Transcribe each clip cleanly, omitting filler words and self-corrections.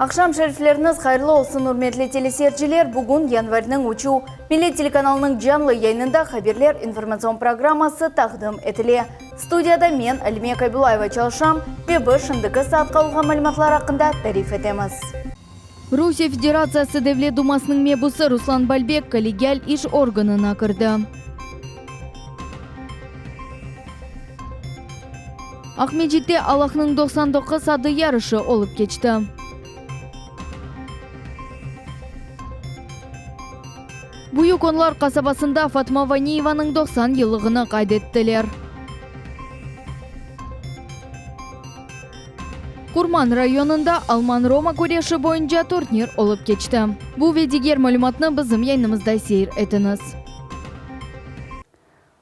Aqşam şerifleriñiz hayırlı olsun, ürmetli teleseyirciler! Bugün yanvarniñ üçü. Millet telekanalınıñ canlı yayınında Haberler informatsion programması taqdim etile. Studiyada men, Alime Kaybulayeva çalışam ve biz şimdiki saatqa olğan malümatlar aqqında tarif etemiz. Rusiye Federatsiyası Devlet Dumasınıñ mebusı Ruslan Balbek kollegial iş organına kirdi. Aqmescitte Allahnıñ 99 adı yarışı olıp keçti. Büyük Onlar qasabasında Fatma Vaniyevanıñ 90 yıllığını qayd ettiler. Qurman rayonında alman-roma küreşi boyunca turnir olıp keçti. Bu ve diger malümatnı bizim yayınımızda seyir etiñiz.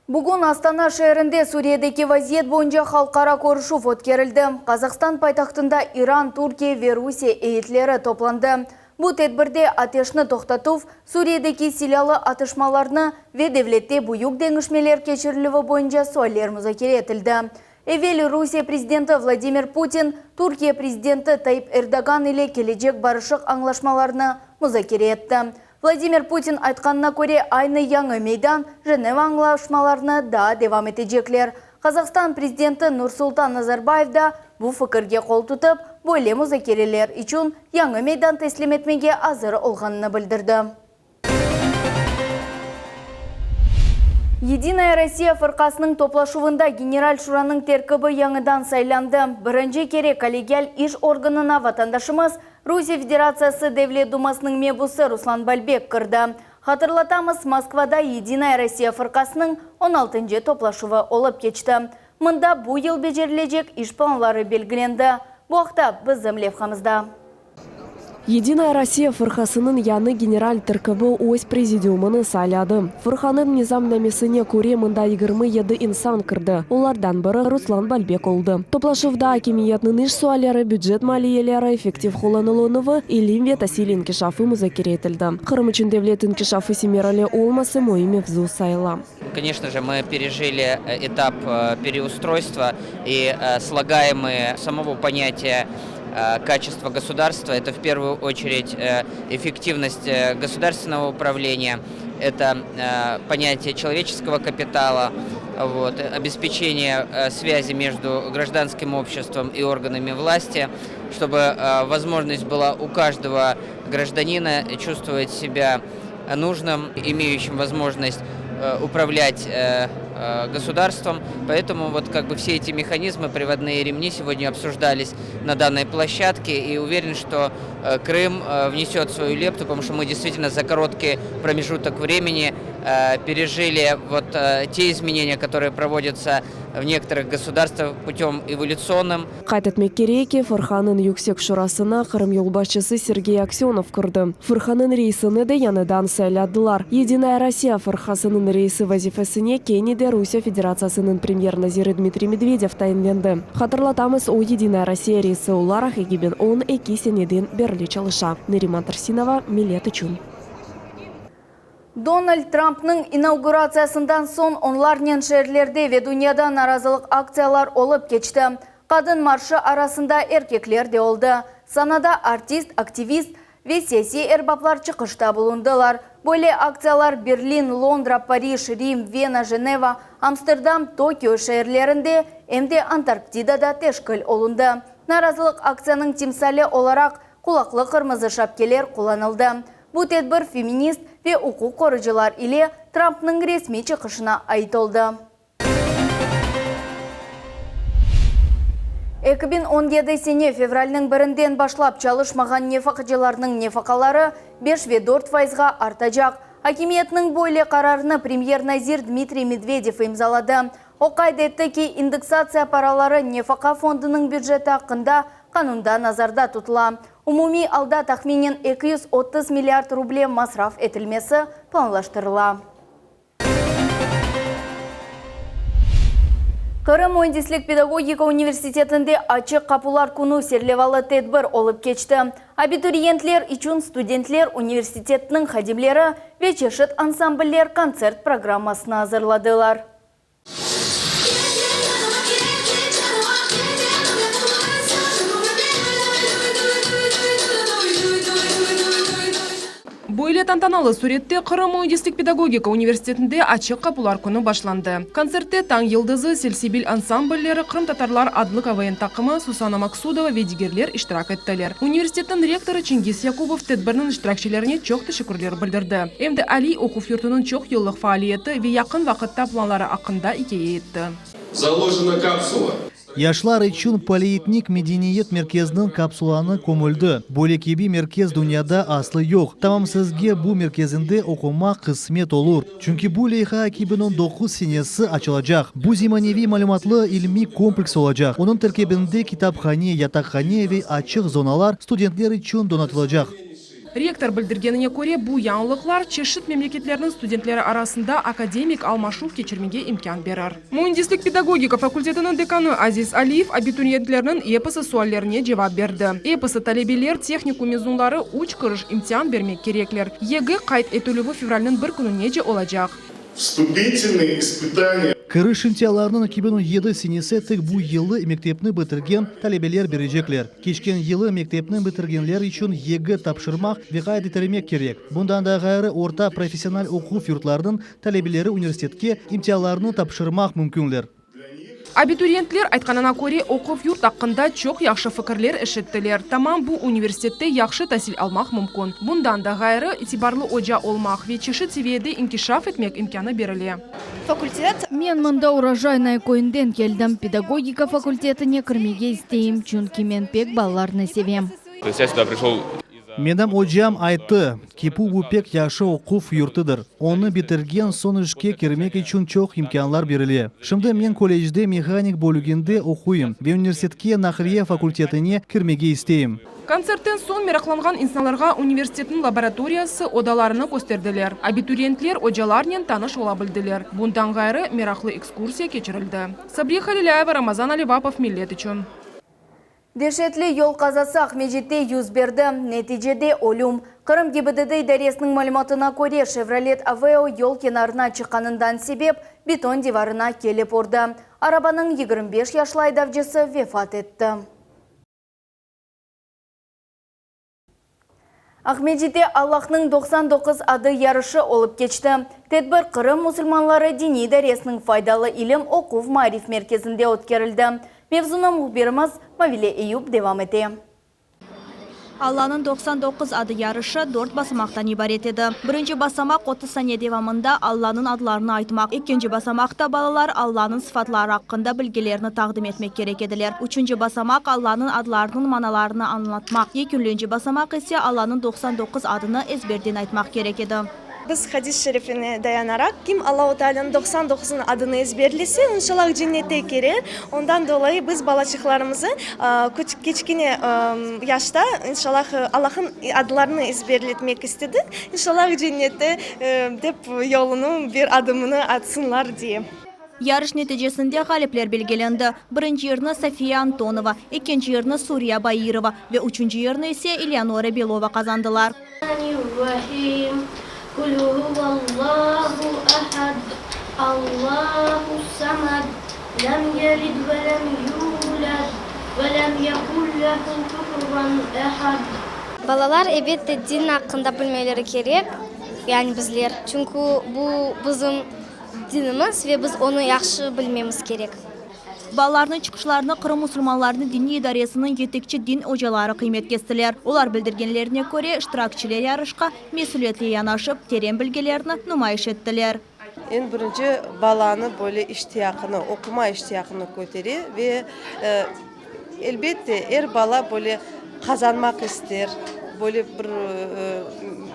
Bugün Astana şeerinde Suriyedeki vaziyet boyunca halqara körüşüv ötkerildi. Qazahstan paytahtında İran, Türkiye ve Rusiye eyyetleri toplandı. Bu tedbirde ateşni toqtatuv, Suriyedeki silâlı atışmalarnı ve devlette büyük deñişmeler keçirilüvi boyunca sualler muzakere etildi. Evel Rusiye prezidenti Vladimir Putin Türkiye prezidenti Tayyip Erdoğan ile kelecek barışıq añlaşmalarını muzakere etti. Vladimir Putin aytqanına köre, aynı yañı meydan Jeneva añlaşmalarını daa devam etecekler. Qazahstan prezidenti Nursultan Nazarbayev da bu fikirge qol tutıp, böyle muzakereler içün yañı meydan teslim etmege azır olğanını bildirdi. Yedinaya Rossiya fırqasınıñ toplaşuvında General Şuranıñ terkibi yañıdan saylandı. Birinci kere kollegial iş organına vatandaşımız, Rusiye Federatsiyası Devlet Dumasınıñ mebusı Ruslan Balbek kirdi. Hatırlatamız, Moskvada Yedinaya Rossiya fırqasınıñ on altıncı toplaşuvı olıp keçti. Mında bu yıl becerilecek iş planları belgilendi. Bu aqta bizim levhamızda. Yedinaya Rossiya fırqasınıñ yañı general terkibi öz prezidiumını sayladı. Fırqanıñ nizamnamesine köre mında 27 insan kirdi, olardan biri Ruslan Balbek oldı. Toplaşuvda akimiyetniñ iş sualleri, bücet maliyeleri effektiv qullanılınuvı, ilim ve tasil inkişafı muzakere etildi. Qırım içün devlet inkişafı semereli olması müim mevzu sayıla. Koneçno je, mı perejili etap pereustroystva i slagaemıye samogo ponyatiya kaçestva gosudarstva, eto v pervuyu oçeredь effektivnost gosudarstvennogo upravleniya, eto ponyatiye çeloveçeskogo kapitala, vot, obespeçeniye svyazi mejdu grajdanskim obşestvom i organami vlasti, çtoby vozmojnost byla u každogo grajdanina çuvstvovat sebya nujnım, imeyuşim vozmojnost upravlâtь gosudarstvom. Poetomu vot kak bı vse eti mehanizmı, privodnıye remni segodnâ obsujdalis na dannoy ploşçadke i uveren, çto Krım vneset svoyu leptu, potomu çto mı deystvitelno za korotkiy promežutok vremeni perejili vot te izmeneniya, kotorıye provodyatsya v nekotorıh gosudarstvah putem evolütsionnym. Qayd etmek kerek ki, Fırqanıñ Yüksek Şurasına Qırım yolbaşçısı Sergey Aksönov kirdi. Fırqanıñ reisini de yañıdan sayladılar. Yedinaya Rossiya fırqasınıñ reisi vazifesine kene de Rusiye Federatsiyasınıñ premyer-naziri Dmitriy Medvedev tayinlendi. Hatırlatamız, o, Yedinaya Rossiya reisi olaraq 2012 seneden berli çalışa. Neriman Tursinova, Millet içün. Donald Trampnıñ inauguratsiyasından soñ onlarnen şeerlerde ve dünyada narazılıq aktsiyalar olıp keçti. Qadın marşı arasında erkekler de oldı. Sanada artist, aktivist ve siyasiy erbaplar çıqışta bulundılar. Böyle aktsiyalar Berlin, Londra, Parij, Rim, Vena, Jeneva, Amsterdam, Tokio şeerlerinde, em de Antarktidada teşkil olundı. Narazılıq aktsiyanıñ timsali olaraq qulaqlı qırmızı şapkeler qullanıldı. Bu tedbir feminist ve uquq qorucılar ile Trampnıñ resmiy çıqışına ait oldı. 2017 sene fevralniñ birinden başlap çalışmağan nefaqacılarnıñ nefaqaları beş ve dört fayızğa artacaq. Akimiyetniñ böyle qararını premyer-nazir Dmitriy Medvedev imzaladı. O qayd etti ki, indeksatsiya paraları Nefaqa fondunıñ büceti aqqında qanunda nazarda tutula. Umumiy alda tahminen 230 milliard ruble masraf etilmesi planlaştırıla. Qırım müendislik-pedagogika universitetinde Açıq qapular künü serlevalı tedbir olıp keçti. Abituriyentler içün studentler, universitetniñ hadimleri ve çeşit ansambller kontsert programmasını azırladılar. Böyle tantanalı sürette Qırım müendislik-pedagogika universitetinde Açıq qapular künü başlandı. Kontsertte Tañ yıldızı, Selsebil ansamblleri, Qırımtatarlar adlı KVN taqımı, Susana Maksudova ve digerler iştirak ettiler. Universitetniñ rektorı Çingiz Yakubov tedbirniñ iştirakçilerine çoq teşekkürler bildirdi. Em de aliy oquv yurtunıñ çoq yıllıq faaliyeti ve yaqın vaqıtta planları aqqında ikâye etti. Zaложена kapsula. Yaşlar içün polietnik medeniyet merkeziniñ kapsulanı kömüldi. Böyle kibi merkez dünyada aslı yoq. Tamam sizge bu merkezinde oqumaq qısmet olur. Çünki bu leyha 2019 senesi açılacaq. Bu zemaneviy malümatlı ilmiy kompleks olacaq. Onıñ terkibinde kitaphane, yataqhane ve açıq zonalar studentler içün donatılacaq. Rektor bildirgenine köre, bu yañılıqlar çeşit memleketlerniñ studentleri arasında akademik almaşuv keçirmege imkân berir. Müendislik-pedagogika fakultetiniñ dekanı Aziz Aliyev abituriyentlerniñ episi suallerine cevap berdi. Episi talebeler, tehnikum mezunları üç kiriş imtian bermek kerekler. YG qayd etilüvi fevralniñ bir kününece olacaq. Vstupitelnıye ispıtaniya. Kiriş imtianlarınıñ 2017 senesi tek bu yılı mektepni bitirgen talebeler berecekler. Keçken yılı mektepni bitirgenler içün YG tapşırmaq ve qayd etilmek kerek. Bundan da ğayrı, orta professional oquv yurtlarınıñ talebeleri universitetke imtianlarnı tapşırmaq mümkünler. Abituriyentler aytqanına köre, oquv yurt aqqında çoq yahşı fikirler eşittiler. Tamam bu universitette yahşı tasil almaq mümkün. Bundan da ğayrı, itibarlı oca olmaq ve çeşit seviyede inkişaf etmek imkânı berile. Fakultet. Men mında Urojaynoye köyünden keldim. Pedagogika fakultetine kirmege isteyim, çünki men pek balalarnı sevem. Menim ocam ayttı, KİPU bu pek yahşı oquv yurtudır. Onı bitirgen soñ işke kirmek içün çoq imkânlar berile. Şimdi men kollecde mehanik bölüginde oquyım ve universitetke naqliye fakultetine kirmege isteyim. Kontsertten soñ meraqlanğan insanlarğa universitetniñ laboratoriyası odalarını kösterdiler. Abituriyentler ocalarnen tanış ola bildiler. Bundan ğayrı, meraqlı ekskursiya keçirildi. Sabriye Halilâyeva, Ramazan Alivapov, Millet içün. Deşetli yol qazası Aqmescitte yüz berdi, neticede ölüm. Qırım GİBDD idaresiniñ malümatına köre, Şevrolet Aveo yol kenarına çıqqanından sebep beton divarına kelip urdı. Arabanıñ 25 yaşlı aydavcısı vefat etti. Aqmescitte Allahnıñ 99 adı yarışı olıp keçti. Tedbir Qırım musulmanları diniy idaresiniñ Faydalı ilim oquv-maarif merkezinde ötkerildi. Mevzunı mühbirimiz Mavile Eyüp devam ete. Allanıñ 99 adı yarışı dört basamaqtan ibaret edi. Birinci basamaq, 30 saniye devamında Allanıñ adlarını aytmaq. Ekinci basamaqta balalar Allanıñ sıfatları aqqında bilgilerini taqdim etmek kerek ediler. Üçünci basamaq, Allanıñ adlarınıñ manalarını añlatmaq. Yekünleyinci basamaq ise, Allanıñ 99 adını ezberden aytmaq kerek edi. Biz hadis şerifine dayanaraq, kim Allahu Tealânıñ 99 adını ezberlese, inşallah cennete kirer. Ondan dolayı biz balaçıqlarımızı kiçkene yaşta, inşallah, Allah'ın adlarını ezberletmek istedik. İnşallah, cennete dep yolunı, bir adımını atsınlar diye. Yarış neticesinde ğalipler belgilendi, birinci yerni Sofiya Antonova, ekinci yerni Suriya Bairova ve üçünci yerni ise Eleonora Belova qazandılar. Balalar, ebette, din aqqında bilmeleri kerek, yani bizler, çünki bu bizim Dinimiz ve biz onı yahşı bilmemiz kerek. Balalarnıñ çıqışlarını Qırım musulmanlarınıñ diniy idaresiniñ yetekçi din ocaları qıymet kestiler. Olar bildirgenlerine köre, iştirakçiler yarışqa mesüliyetli yanaşıp, teren bilgilerini numayış ettiler. Eñ birinci balanı böyle iştiyaqını, oquma iştiyaqını kötere ve, elbette, er bala böyle qazanmaq ister, böyle bir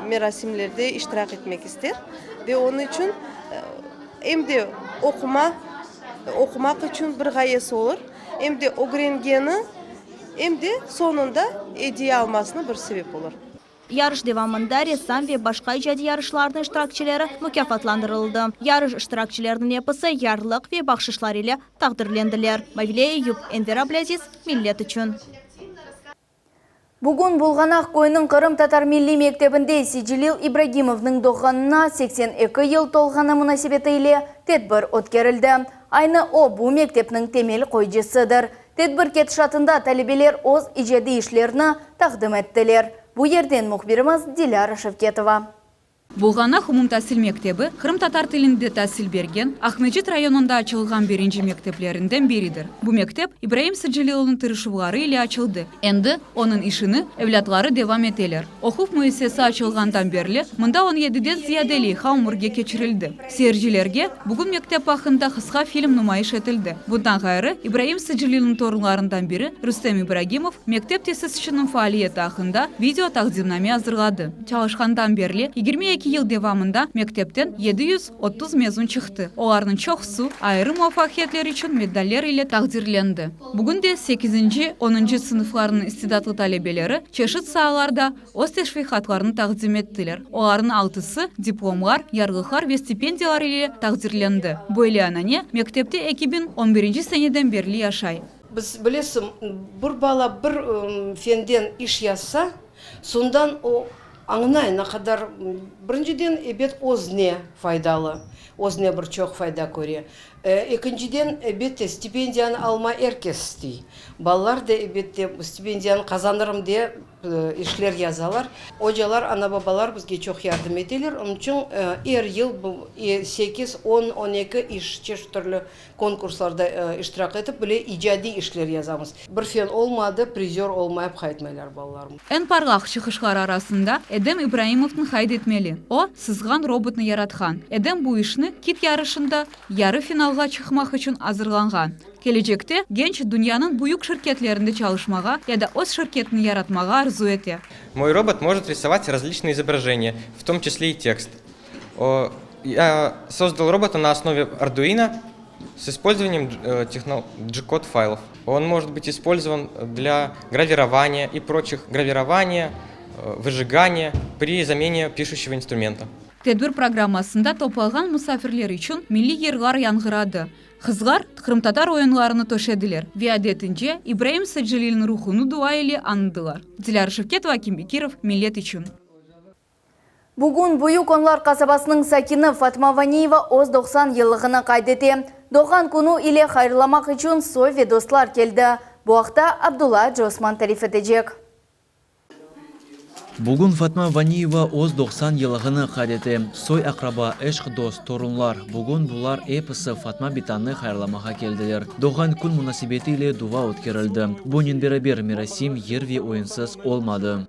merasimlerde iştirak etmek ister. Ve onıñ içün em de oquma, oqumaq içün bir ğayesi olur, em de ögrengeni, em de soñunda ediye almasına bir sebep olur. Yarış devamında ressam ve başqa icadiy yarışlarnıñ iştirakçileri mukâfatlandırıldı. Yarış iştirakçileriniñ episi yarlıq ve bahşışlar ile taqdirlendiler. Mavile Eyüp, Enver Ablâziz, Millet içün. Bugün Bulğanaq köyüniñ qırımtatar milliy mektebinde Seytcelil İbragimovnıñ doğğanına 82 yıl tolğanı munasebeti ile tedbir ötkerildi. Aynı o, bu mektepniñ temel qoyucısıdır. Tedbir ketişatında talebeler öz icadiy işlerini taqdim ettiler. Bu yerden mühbirimiz Dilâra Şevketova. Bulğanaq umumtasil mektebi, qırımtatar tilinde tasil bergen, Aqmescit rayonında açılğan birinci mekteplerinden biridir. Bu mektep İbraim Sıcelilovnıñ tırışuvları ile açıldı. Endi onıñ işini evlâtları devam eteler. Oquv müessisesi açılğandan berli mında on yediden ziyade leyha ömürge keçirildi. Seyircilerge bugün mektep aqqında qısqa film numayış etildi. Bundan ğayrı, İbraim Sıcılilniñ torunlarından biri Rustem İbragimov mektep tesisçiniñ faaliyeti aqqında video taqdimname azırladı. Çalışqandan berli 22 yıl devamında mektepten 730 mezun çıqtı, olarnıñ çoqusı ayrı muvafaqiyetler içün medaller ile taqdirlendi. Bugün de sekizinci, onuncı sınıflarnıñ istidatlı talebeleri çeşit saalarda öz teşviqatlarını taqdim ettiler. Olarnıñ altısı diplomlar, yarlıqlar ve stipendiyalar ile taqdirlendi. Böyle anane mektepte 2011 seneden berli yaşay. Biz, bilesiñ, bir bala bir fenden iş yazsa, soñdan o añlay, ne qadar, birinciden, ebet, özüne faydalı, özüne bir çoq fayda köre. Ekinciden, elbette, stipendiyanı alma er kes istey. Balalar da, elbette, stipendiyanı qazanırım de işler yazalar. Ocalar, ana-babalar bizge çoq yardım eteler. Onıñ içün er yıl bu sekiz, on, on eki iş, çeşit türlü konkurslarda iştirak etip, bile icadiy işler yazamız. Bir fen olmadı, prizör olmayıp qaytmaylar balalarımız. Eñ parlaq çıqışları arasında Edem İbraimovnı qayd etmeli. O, sızğan robotnı yaratqan. Edem bu işni KIT yarışında yarı finalğa çıqmaq içün azırlanğan. Kelecekte genç dünyanıñ büyük şirketlerinde çalışmağa ya da öz şirketini yaratmağa arzu ete. Moy robot может рисовать различные изображения, в том числе и текст. Я создал робота на основе Arduino с использованием G-код файлов. Он может быть использован для гравирования и прочих гравирования, выжигания при замене пишущего инструмента. Tedbir programmasında toplanğan musafirler içün milliy yırlar yañğıradı, qızlar qırımtatar oyunlarını töşediler ve adetince İbraim Sacililniñ ruhunı dua ile añdılar. Dilâra Şevketova, Akim Bekirov, Millet içün. Bugün Büyük Onlar qasabasınıñ sakini Fatma Vaniyeva öz 90 yıllığını qayd ete. Doğğan künü ile hayırlamaq içün soy ve dostlar keldi. Bu aqta Abdulla Acıosman tarif etecek. Bugün Fatma Vaniyeva öz 90 yıllığını qayd ete. Soy-aqraba, eşq-dost, torunlar, bugün bular episi Fatma bitanı hayırlamağa keldiler. Doğğan kün munasebeti ile dua ötkerildi. Bunen beraber, merasim yır ve oyunsız olmadı.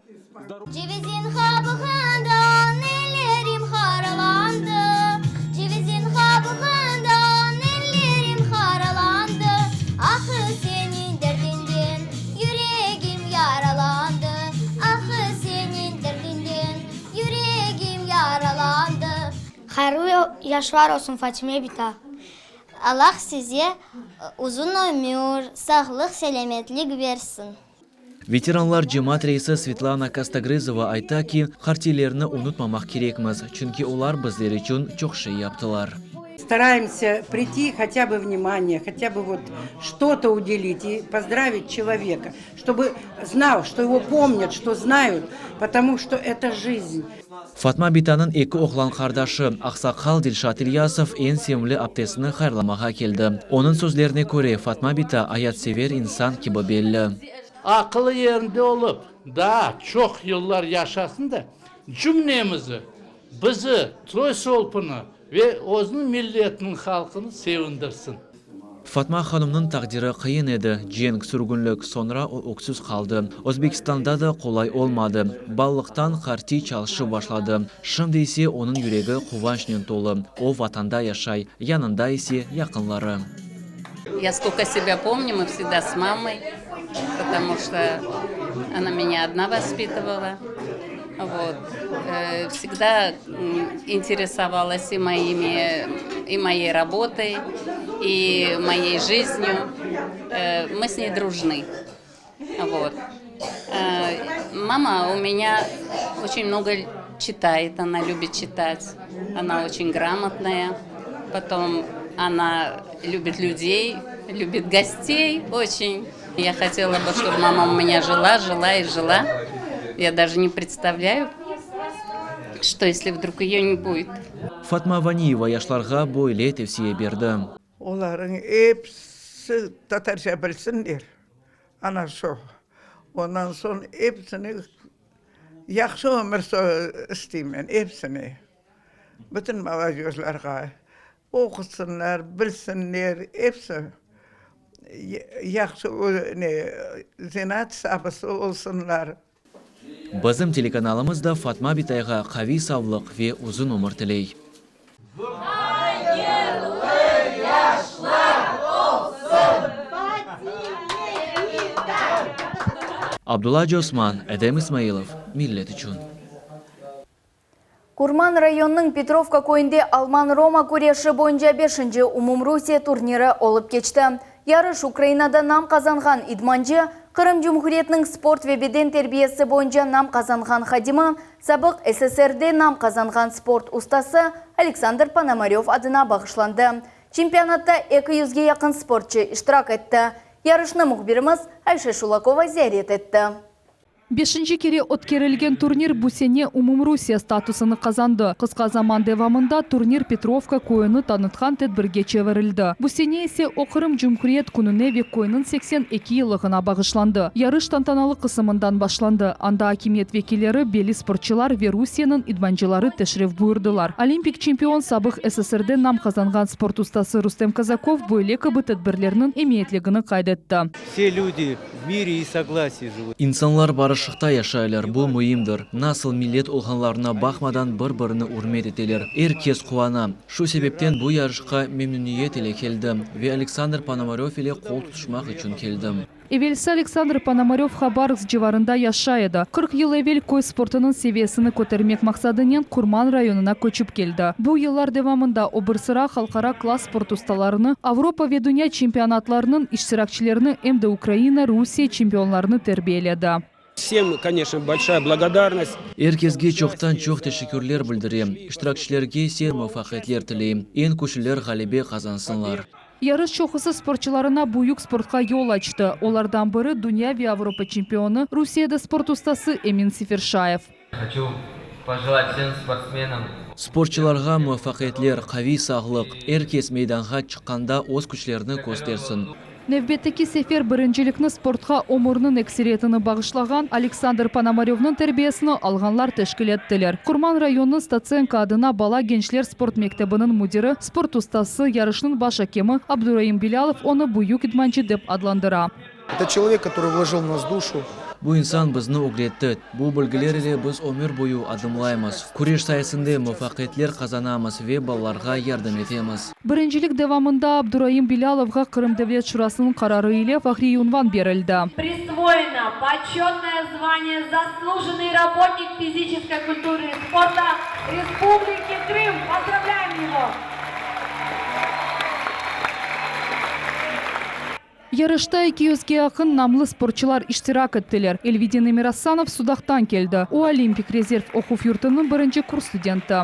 Cevizin qabığından ellerim haralandı, Cevizin qabığından ellerim haralandı, Ah, seniñ derdiñden yüregim yaralandı, Ah, seniñ derdiñden yüregim yaralandı. Hayırlı yaşlar olsun, Fatime bita. Allah size uzun ömür, sağlıq, selâmetlik bersin. Veteranlar cemaat reisi Svetlana Kostogrızova ayta ki, qartiylerni unutmamaq kerekmiz, çünki olar bizler içün çoq şey yaptılar. Стараемся прийти, хотя бы внимание, хотя бы вот что-то уделить и поздравить человека, чтобы знал, что его помнят, что знают, потому что это жизнь. Fatma bitanıñ eki oğlan qardaşı, aqsaqal Dilşat İlyasov eñ sevimli aptesini hayırlamağa keldi. Onıñ sözlerine köre, Fatma bita ayatsever insan kibi belli. Aqılı yerinde olıp, daa çoq yıllar yaşasın da, cümlemizi, bizi, Troysolpını ve özüniñ milletiniñ halqını sevindirsin. Fatma hanımnıñ taqdiri qıyın edi, cenk, sürgünlik, soñra o öksüz qaldı. Özbekistanda da qolay olmadı. Balalıqtan qartiy çalışıp başladı. Şimdi ise onıñ yüregi quvançnen tolu, o Vatanda yaşay, yanında ise yaqınları. Ya skolko sebâ pomnyu, mı vsegda s mamay, potomu çto ona menya odna vospitovala. Vot, vsegda interesovalas i moimi, i moyey rabotoy, i moyey jiznyu. Mı s ney drujnı. Vot. Mama u menya oçen mnogo çitayet, ona lübit çitat, ona oçen gramotnaya, potom ona lübit lüdey, lübit gostey oçen. Ya hotela bı, ştob mama u menya jila, jila i jila. Ya daje ne predstavlâyu, çto esli vdrug eyo ne budet. Fatma Vaniyeva yaşlarğa böyle tevsiye berdi. Olarıñ episi tatarca bilsinler, ana şo. Ondan soñ episine yahşı ömür isteymen, episine. Bütün molodejlarğa oqusınlar, bilsinler, episi yahşı ne, zenaat sabısı olsunlar. Bizim telekanalımız da Fatma bitayğa qaviy savlıq ve uzun ömür tiley. Hayırlı yaşlar olsun, Fatime bitay! Abdulla Acıosman, Edem İsmailov, Millet içün. Qurman rayonınıñ Petrovka köyünde alman-roma küreşi boyunca beşinci umumrusiye turniri olıp keçti. Yarış Ukrainada nam qazanğan idmancı, Qırım Cumhuriyetiniñ sport ve beden terbiyesi boyunca nam qazanğan hadimi, sabıq SSRde nam qazanğan sport ustası Aleksandr Ponomarev adına bağışlandı. Çempionatta eki yüzge yaqın sportçı iştirak etti. Yarışnı mühbirimiz Ayşe Şulakova ziyaret etti. Beşinci kere ötkerilgen turnir bu sene umumrusiye statusını qazandı. Qısqa zaman devamında turnir Petrovka köyüni tanıtqan tedbirge çevirildi. Bu sene ise o Qırım Cumhuriyet kününe ve köyniñ 82 yıllığına bağışlandı. Yarış tantanalı qısımından başlandı, anda akimiyet vekilleri, belli sportçılar ve Rusiyeniñ idmancıları teşrif buyurdılar. Olimpik çempion, sabıq SSRde nam qazanğan sport ustası Rustem Kazakov böyle kibi tedbirlerniñ emiyetligini qayd etti. Vse ljudi v mire i soglasii živut. İnsanlar barışıqta yaşaylar, bu müimdir. Nasıl millet olğanlarına baqmadan bir-birini ürmet eteler. Er kes quvana. Şu sebepten bu yarışqa memnüniyet ile keldim ve Aleksandr Ponomarev ile qol tutuşmaq içün keldim. Evelsi Aleksandr Ponomarev Habarovsk civarında yaşay edi. 40 yıl evel köy sportınıñ seviyesini kötermek maqsadınen Qurman rayonına köçip keldi. Bu yıllar devamında o bir sıra halqara klass sport ustalarını, Avropa ve dünya çempionatlarınıñ iştirakçilerini em de Ukraina, Rusiye çempionlarını terbiyeledi. Vsem, koneçno, bolşaya blagodarnost. Er kesge çoqtan-çoq teşekkürler bildirem, iştirakçilerge ise muvafaqiyetler tileyim. Eñ küçlüler ğalebe qazansınlar. Yarış çoqusı sportçılarına büyük sportqa yol açtı. Olardan biri, dünya ve Avropa çempionı, Rusiyede sport ustası Emin Seferşayev. Hoçu pojelat vsem sportsmenam. Sportçılarğa muvafaqiyetler, qaviy sağlıq, er kes meydanğa çıqqanda öz küçlerini köstersin. Nevbetteki sefer birincilikni sportqa ömürniñ ekseriyetini bağışlağan Aleksandr Ponomarövniñ terbiyesini alğanlar teşkil ettiler. Qurman rayonınıñ Statsenko adına bala-gençler sport mektebiniñ müdiri, sport ustası, yarışnıñ baş akemi Abduraim Bilâlov onı büyük idmancı dep adlandıra. Это человек, который вложил в нас душу. Bu insan bizni ögretti. Bu bilgiler ile biz ömür boyu adımlaymız. Küreş sayesinde muvafaqiyetler qazanamız ve balalarğa yardım etemiz. Birincilik devamında Abduraim Bilâlovğa Qırım Devlet Şurasınıñ qararı ile fahriy unvan berildi. Prisvoyeno početnoye zvaniye Zaslujennyy rabotnik fiziçeskoy kulturı i sporta Respubliki Krım! Pozdravlâyem ego! Yarışta eki yüzge yaqın namlı sportçılar iştirak ettiler. Elvedin Emirasanov Sudaqtan keldi. O, Olimpik rezerv oquv yurtunıñ birinci kurs studenti.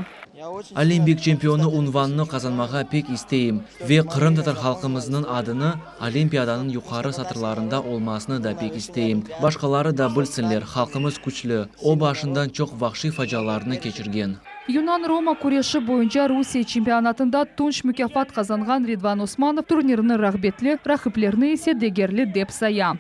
Olimpik çempionı unvanını qazanmağa pek isteyim ve qırımtatar halqımıznıñ adını Olimpiadanıñ yuqarı satırlarında olmasını da pek isteyim. Başqaları da bilsinler, halqımız küçlü, o başından çoq vahşiy facialarnı keçirgen. Yunan-roma küreşi boyunca Rusiye çempionatında tunç mukâfat qazanğan Ridvan Osmanov turnirni rağbetli, raqiplerni ise degerli dep saya.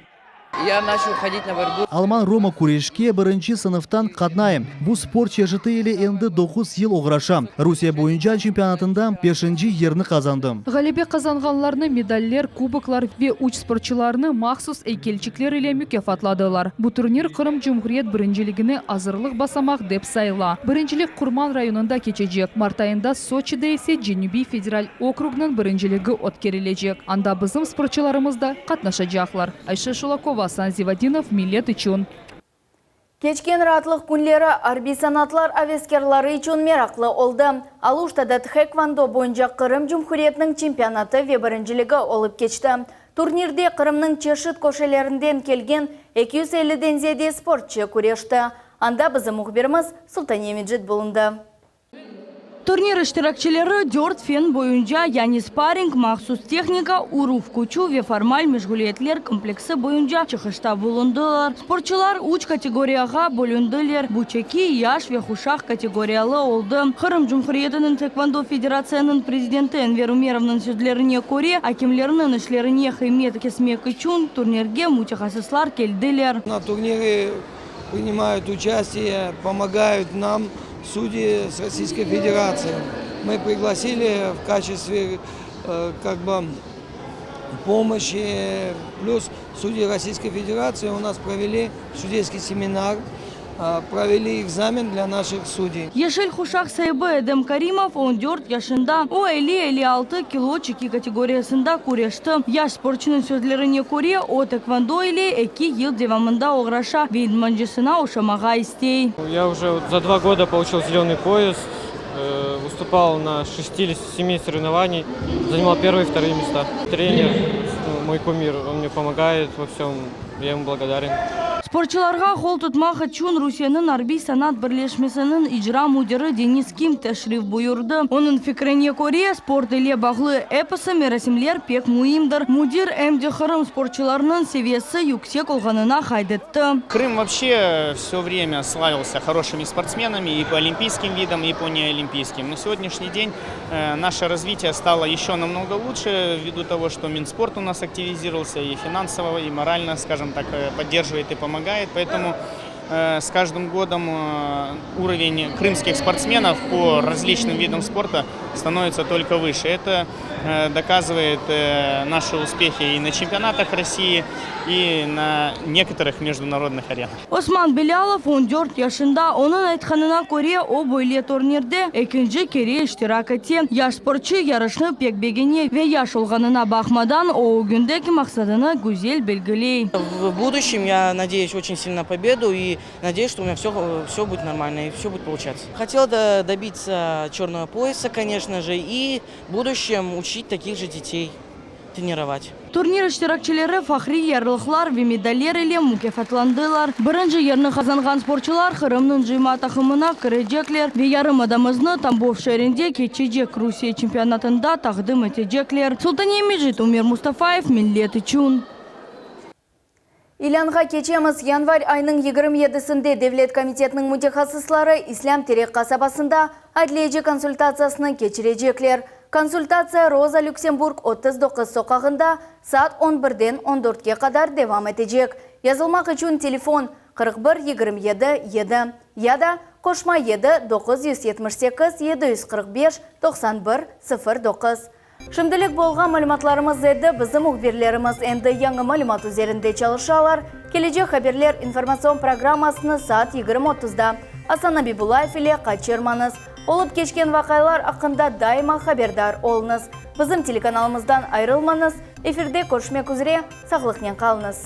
Ya načal hodit na borbu. Alman-roma küreşke birinci sınıftan qatnayım. Bu sport çeşiti ile endi doquz yıl oğraşam. Rusiye boyunca çempionatında beşinci yerni qazandım. Ğalebe qazanğanlarnı medaller, kuboklar ve üç sportçılarnı mahsus eykelçikler ile mukâfatladılar. Bu turnir Qırım Cumhuriyet birinciligine azırlıq basamaq dep sayıla. Birincilik Qurman rayonında keçecek, mart ayında Soçide ise Cenübiy federal okrugnıñ birinciligi ötkerilecek. Anda bizim sportçılarımız da qatnaşacaqlar. Ayşe Şulakova, Asan Zivadinov, Millet içün. Keçken raatlıq künleri arbiy sanatlar aveskârları içün meraqlı oldı. Aluştada txekvondo boyunca Qırım Cumhuriyetiniñ çempionatı ve birinciligi olıp keçti. Turnirde Qırımnıñ çeşit köşelerinden kelgen 250 den ziyade sportçı küreşti. Anda bizim mühbirimiz Sultaniye Mecit bulundı. Turnir iştirakçileri dört fen boyunca, yani sparring, mahsus tehnika, uruv küçü ve formal meşğuliyetler kompleksi boyunca çıqışta bulundılar. Sportçular üç kategoriyağa bölündiler, bu çeki, yaş ve quşaq kategoriyalı oldı. Qırım Cumhuriyetiniñ Taekvondo federatsiyanıñ prezidenti Enver Ümerovnıñ sözlerine köre, akemlerniñ işlerine qıymet kesmek içün turnirge mütehassıslar keldiler. Na turnire priнимают участие, помогают нам. Судьи с Российской Федерации. Мы пригласили в качестве как бы помощи. Плюс судьи Российской Федерации у нас провели судейский семинар, провели экзамен для наших судей. Yeşil quşaq saibi Edem Karimov 14 yaşında. O, 50-56 kilo çeki kategoriyasında küreşti. Yaş sportçunıñ sözlerine köre, o, taekvondo ile eki yıl devamında oğraşa ve idmancısına oşamağa istey. Я уже вот за два года получил зеленый пояс, выступал на шести или семи соревнований, занимал первые и вторые места. Тренер, ну, мой кумир, он мне помогает во всем, я ему благодарен. Sportçularğa qol tutmaq içün Rusiyeniñ arbiy sanat birleşmesiniñ icra müdiri Denis Kim teşrif buyurdı. Onıñ fikrine köre, sport ile bağlı episi merasimler pek müimdir. Müdir em de Qırım sportçularınıñ seviyesi yüksek olğanını qayd etti. Крым вообще все время славился хорошими спортсменами и по олимпийским видам, и по неолимпийским. На сегодняшний день наше развитие стало еще намного лучше ввиду того, что Минспорт у нас активизировался и финансово, и морально, скажем так, поддерживает и помогает. Поэтому с каждым годом уровень крымских спортсменов по различным видам спорта становится только выше. Это доказывает наши успехи и на чемпионатах России, и на некоторых международных аренах. Osman Belâlov 14 yaşında. Onıñ aytqanına köre, o böyle turnirde ekinci kere iştirak ete. Yaş sportçu yarışnı pek begene ve yaş olğanına baqmadan, o ögündeki maqsadını güzel belgiley. В будущем я надеюсь очень сильно на победу и надеюсь, что у меня все, все будет нормально и все будет получаться. Хотел добиться черного пояса, конечно же, и в будущем учить таких же детей тренировать. Turnir iştirakçileri fahriy yarlıqlar ve medaller ile mukâfatlandılar. Birinci yerni qazanğan sportçular Qırımnıñ cıyma taqımına kirecekler ve yarımadamıznı Tambov şeerinde keçecek Rusiye çempionatında taqdim etecekler. Sultaniye Mecit, Umer Mustafayev, Millet içün. İlânğa keçemiz. Yanvar ayınıñ 27-sinde Devlet komitetiniñ mütehassısları İslâm Terek qasabasında adliyeci konsultatsiyasını keçirecekler. Konsultatsiya Roza Lüksemburg 39 soqağında saat 11-den 14-ke qadar devam etecek. Yazılmaq içün telefon 41 27 7 ya da qoşma 7 978 745 91 09. Şimdilik bolğan malümatlarımız edi, bizim mühbirlerimiz endi yañı malümat üzerinde çalışalar. Kelecek haberler informatsion programmasını saat 20.30-da Asan Abibullayev ile qaçırmañız. Olıp keçken vaqialar aqqında daima haberdar oluñız. Bizim telekanalımızdan ayırılmañız. Efirde körüşmek üzre, sağlıqnen qalıñız.